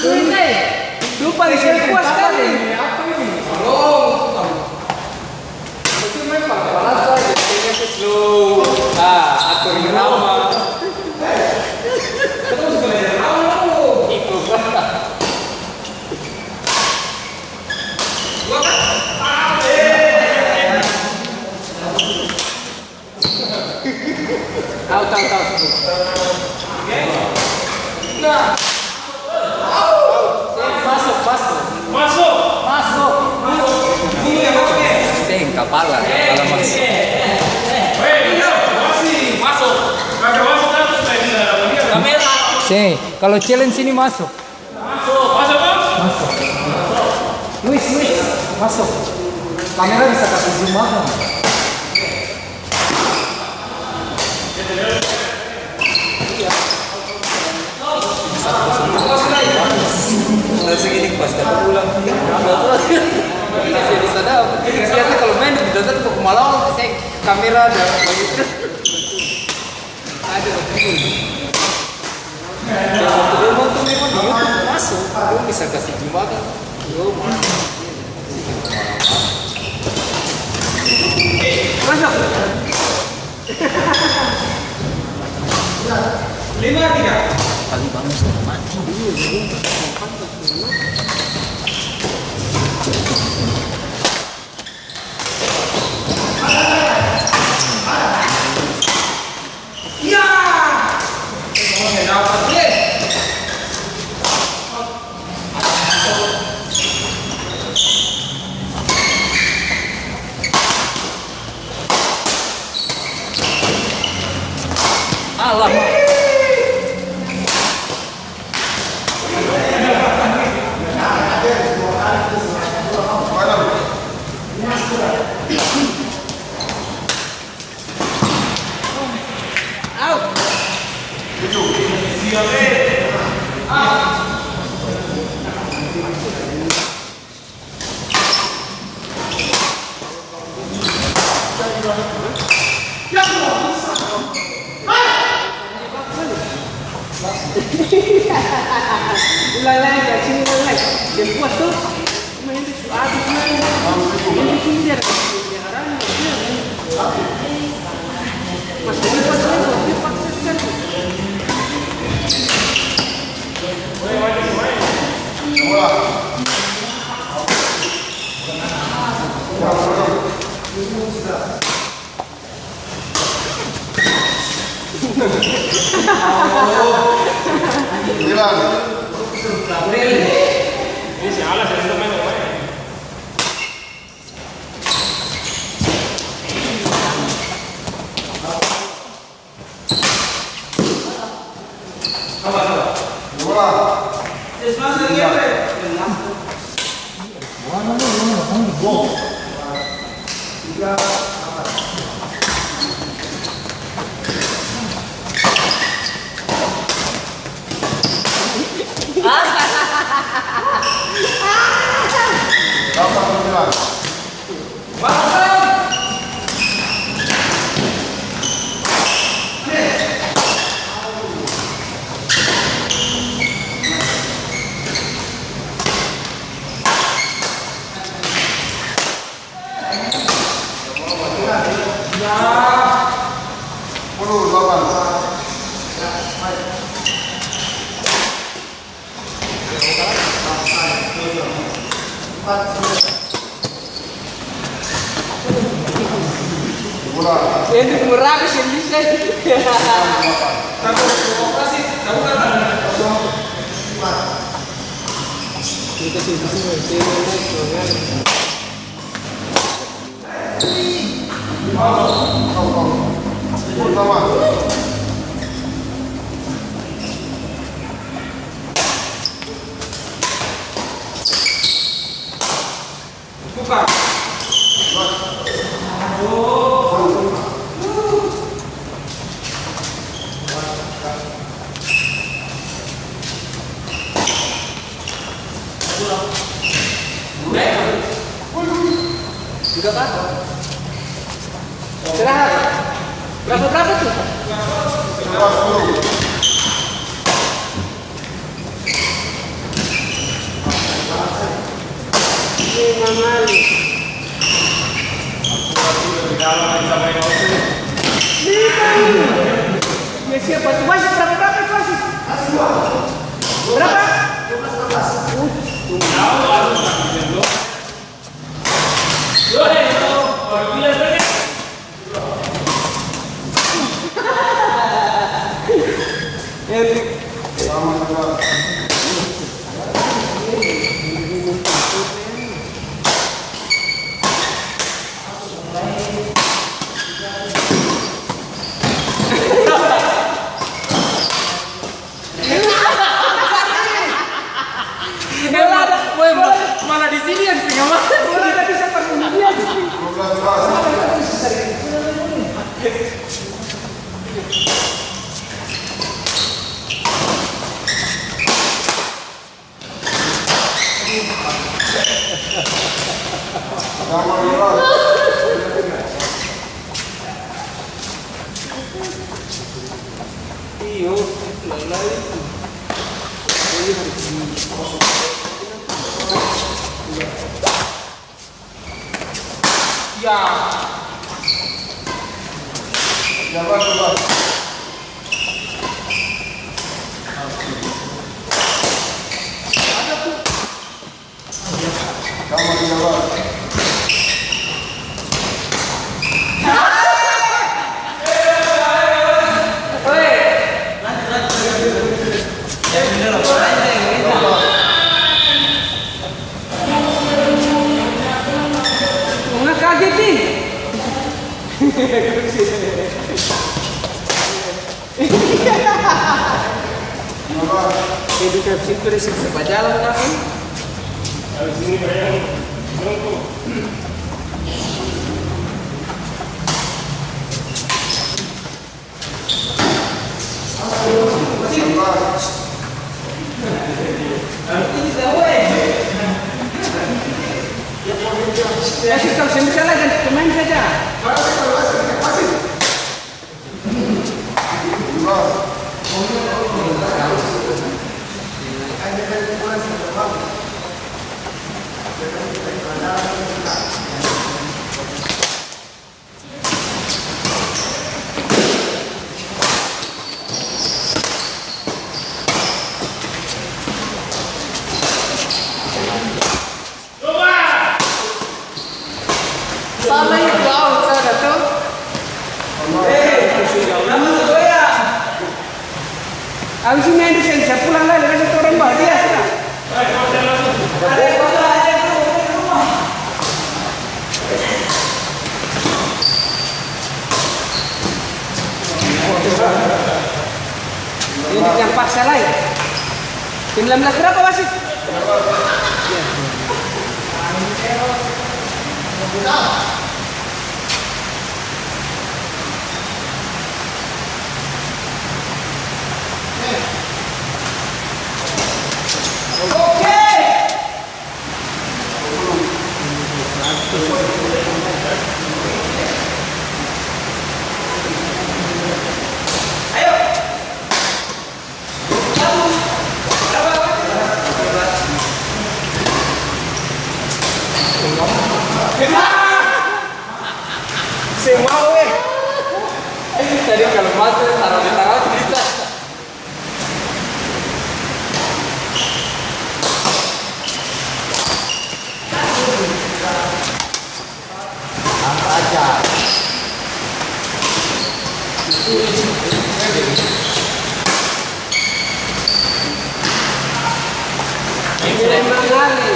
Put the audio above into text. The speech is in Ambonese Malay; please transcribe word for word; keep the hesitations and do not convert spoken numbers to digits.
Luis, eh, lu paling seng puas kali. Slow. Ah, atur irama. Itu. Out, out, out. Nah. Masuk, masuk. Masuk. Masuk. Seng, kapala, kapala masuk. Masuk. Kamera. Seng, kalau challenge ini masuk. Masuk. Luis, Luis, masuk. Kamera bisa kasih zoom akang. Langsung ini pas kata pulang. Iya, jadi sadar. Biasa kalau main di Dota tuh Malong, saya kamera ada begitu. Ada begitu. Yang waktu dia nonton memang di YouTube masuk, dia bisa kasih jumatan. Yo, masuk. Masuk. Lima tiga. Tadi bangun sudah mati. Alamak. Ulang lai, sini ulang lai. Seng puas to. Cuma ini su abis lai. Ini sini biar, biar haram, biar ini. Mas, ini pas lai, dia paksa sekali. Ini murah sih bisa. Sudah, Pak? Istirahat. Berapa, berapa tuh? Mamalu. Dia siapa tu wasit? Berapa, berapa itu wasit? Berapa? Bola ada, bola, mana di sini yang setengah mati? Bola ada bisa pas di dia. Iyo, lalai. Ya. Bunga kaget nih. Edukasi itu resiko bajalan, tapi. Habis ini bayang, nunggu. Ya, kalau seng bisa lagi ganti pemain saja. Salah itu out sana tuh. Abis ini Henry seng bisa pulang lai, deng satu orang bawa dia sudah. Ini yang paksa lai. Sembilan belas berapa wasit? Seng mau, eh. Tadi kalau mati, taruh di tangan bisa. Angka aja. Ini lima kali.